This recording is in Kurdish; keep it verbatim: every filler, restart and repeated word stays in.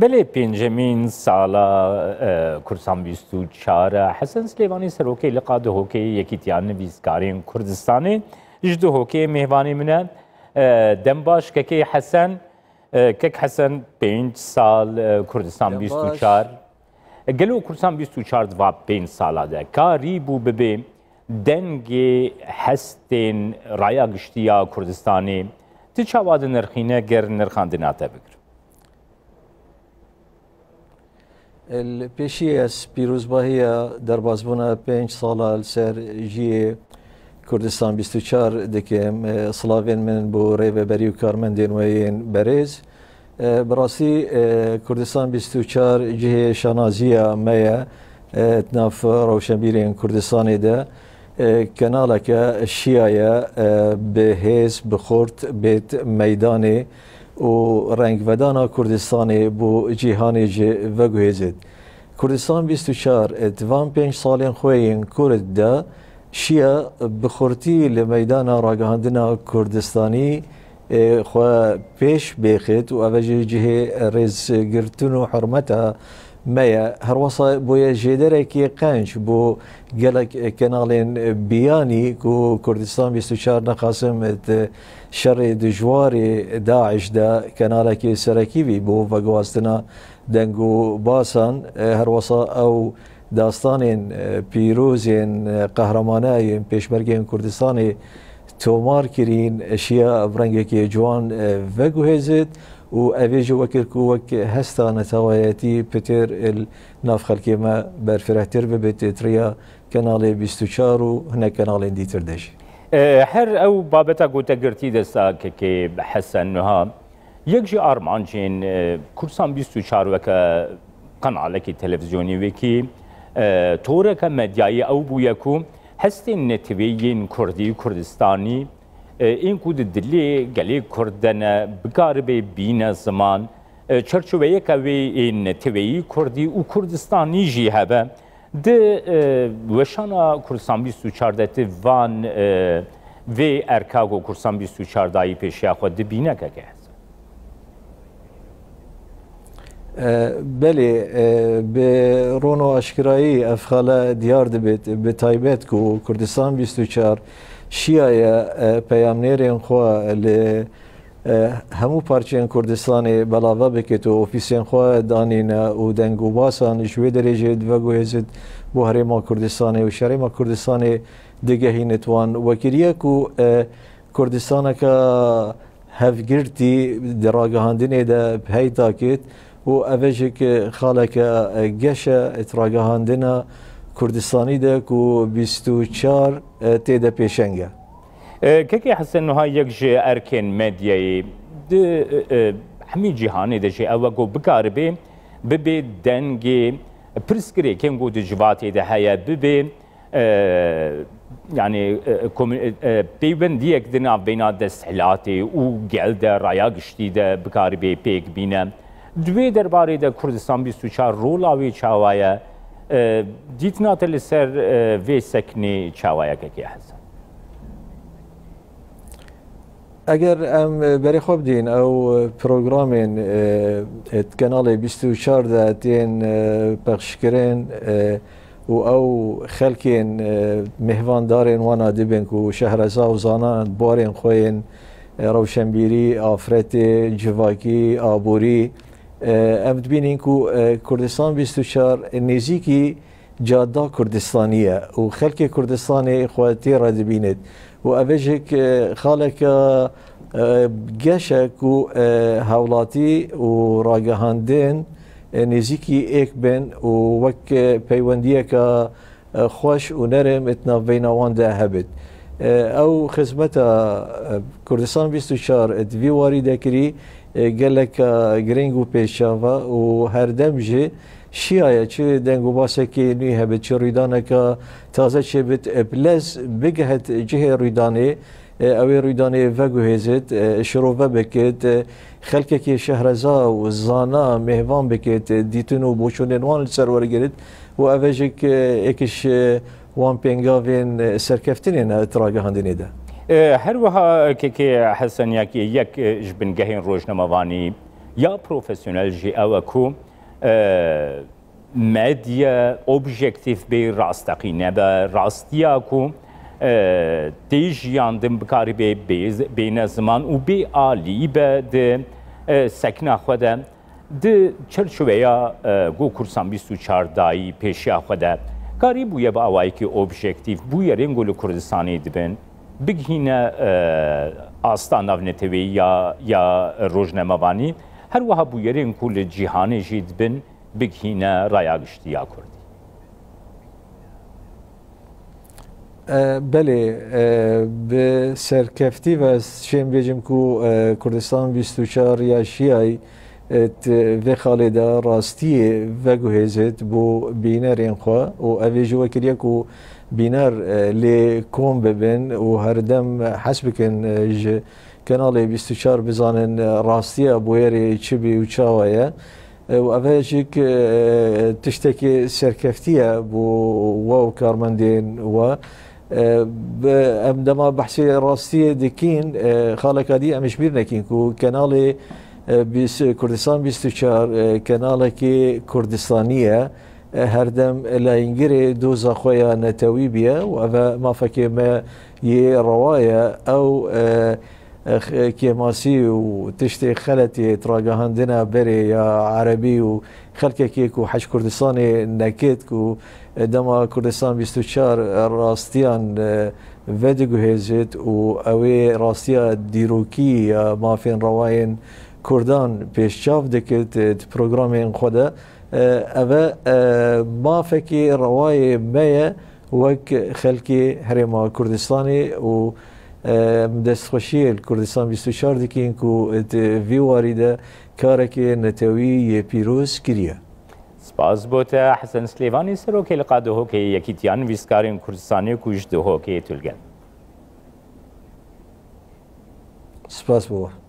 Belê, pêncemîn sala, e, Kurdistan bîst û çar e. Hesen Silêvanî, serokê Liqa Duhokê Yekîtiya Nivîskarên Kurdistanê, ji Duhokê mêvanê min e. E, dem baş, kekê Hesen. E, kek Hesen, pênc sal, e, Kurdistan Dem baş. bîst û çar. E, gelo Kurdistan bîst û çar di va pênc sala de karîbû bibe dengê hestên raya giştî ya Kurdistanê? Tu çawa dinirxîne ger nirxandina te bigirim? Li pêşî ez pîrozbahiya derbasbûna pênc sala li ser jiyê Kurdistan bîst û çar dikim. Silavên min bo rêveberî û karmendên we yên berêz. Bi rastî, Kurdistan bîst û çar cihê şanaziya me ye, di nav rewşenbîrên Kurdistanê de. Kenaleke şiya ye, bi hêz, bi xurt bêt meydanê û rengvedana Kurdistanê bo cîhanê jî veguhêzit. Kurdistan bîst û çar di van pênc salên xwe yên kurt de şiya bi xurtî li meydana ragihandina Kurdistanî, ê, xwe pêş bêxit û ev jî cihê rêzgirtin û hurmeta me ye. Herwesa bûye jêderekî qenc bo gelek kenalên biyanî ku Kurdistan bîst û çar nexasim di şerê dijwarê DAIŞ de kenalekî serekî bî bo veguhastina deng û basan. E, herwesa ew dastanên, e, pîroz yên, e, qehremanayên pêşmergeyên Kurdistanê tomar kirîn, e, şiya bi rengekî ciwan, e, veguhêzit û ev ê jî wekir ku wek hesta netewayetî pitir, e, li nav xelkê me berfirehtir bibit, e, triya Kenalê bîst û çar û hinek kenalên dîtir de jî. E, her ew babeta ku te girtî desta kekê Hesen niha, yek ji armancên, e, Kurdistan bîst û çar weke kanalekî televîzyonî wekî, e, toreke medyayî ew bûye ku hestên neteweyên Kurdî, Kurdistanî, e, ên ku di dilê gelê Kurd de ne, bikaribe bîne ziman, e, çerçoveyeke wê ên neteweyî Kurdî û Kurdistanî jî hebe. Di, e, weşana Kurdistan bîst û çar de ti van, e, vê erka ku Kurdistan bîst û çar dayî pêşiya xwe dibîne keke Hesen? E, belê, e, bi ron û aşkirayî ev xale diyar dibit, bi taybet ku Kurdistan bîst û çar şiyaye, e, peyamnêrên xwe li e, hemû parçeyên Kurdistanê belava bikit û ofîsên xwe danîne û deng û basan ji wê derê jî veguhêzit bo Herêma Kurdistanê û ji Herêma Kurdistanê digehînit wan. Wekiriye ku, e, Kurdistaneke hevgirtî di ragihandinê de peyda kit û ev jî xaleke, e, geş e di ragihandina Kurdistanî de ku bîst û çar, e, tê de pêşeng e. E, Kekê Hesen, niha yek ji erkên medyayê di, e, e, hemî cîhanê de jî ew e ku bikaribe bibe dengê pirsgirêkên ku di civatê de heye, bibe, e, yanî, e, komî-, e, e, peywendiyek di navbeyna desthilatê û gel de, raya giştî de bikaribe pêk bîne. Di wê derbarê de Kurdistan bîst û çar rola wê çawa ye? E, dîtina te li ser, e, vê seknê çawa ye, Kekê Hesen? Eger em berê xwe bidîn, ew programên, e, e, Kenalê bîst û çar de tên, e, pexşkirin, e, û ew xelkên, e, mêhvandarên wana dibin ku şehreza û zana di barên xwe yên, e, rewşenbîrî, afretê, civakî, aborî, e, em dibînin ku, e, Kurdistan bîst û çar nêzîkî cada Kurdistanî ye û xelkê Kurdistanê xwe tê re dibînit û ev jî, e, xaleke, e, geş e ku, e, hewlatî û ragihandin, e, nêzîkî êk bin û wek, e, peywendiyeke, e, xweş û nerm di navbeyna wan de hebit. E, ew xizmeta, e, Kurdistan bîst û çar di vî warî de kirî, e, gelek, e, girîng û pêşava û herdem jî şiyaye çi deng û basekî nû hebit, çi rûydaneke taze çêbit, e, bi lez bigihit cihê rûydanê, e, ew ê rûydanê veguhêzit, e, şirove bikit, e, xelkekî şehreza û zana mêhvan bikit, e, dîtin û boçûnên wan li ser wergirit û ev jî, e, êk ji, e, wan pêngavên, e, serkeftinê ne di ragihandinê de. E, her wiha, Kekê Hesen, yek, yek, e, ji bingehên rojnamevanî ya profesyonel jî ew e ku, e, medya objektîf bê, rasteqîne be, rastiya ku, e, tê jiyandin bikarî bê, bê, bêne ziman û bê alî be di, e, sekna xwe de. Di çerçoveya, e, ku Kurdistan bîst û çar dayî pêşiya xwe de, karî bûye bi awayekî objektîf bûyerên ku li Kurdistanê dibin, bigihîne, e, asta navneteweyî ya, ya rojnamevanî, her wiha bûyerên ku li cîhanê jî dibin, bigihîne raya giştî ya Kurdî. E, belê, e, bi serkeftî ve ez şêm bêjim ku, e, Kurdistan bîst û çar ya Şiyayî, e, di vê xalê de rastiyê veguhêzit bo bînerên xwe û ev ê jî wekiriye ku bîner, e, lê kom bibin û herdem hez bikin, e, ji Kenalê bîst û çar bizanin, e, rastiya bûyerê çi bî û çawa ye. E, û ev jî, e, tiştekî serkeftî ye bo we û karmendên we. E, bi, em dema behsê rastiyê dikîn, e, xaleka dî em ji bîr nekîn ku kenalê, e, bîst, Kurdistan bîst û çar, e, kenalekî Kurdistanî ye. E, herdem layîngirê doza xwe ya netewî bûye û ev e mafekê me yê rewa ye. Ew, e, e, x-, kêmasî û tiştê xeletê ragihandina berê ya erebî û xelkekê ku hej Kurdistanê nekit ku, e, dema Kurdistan bîst û çar rastiyan, e, vediguhêzit û ew ê rastiya dîrokî ya mafên rewayên Kurdan pêşçav dikit, e, di programên xwe de. E, ev e, e, mafekî rewayê me ye wek xelkê Herêma Kurdistanê û, e, em destxweşiyê li Kurdistan bîst û çar dikîn ku di vî warî de karekê netewî yê pîroz kiriye. Spas bo te Hesen Silêvanî, serokê li Qadihokê Yekîtiya Nivîskarên Kurdistanê ku ji Dihokê tu li gel. Spas bo we.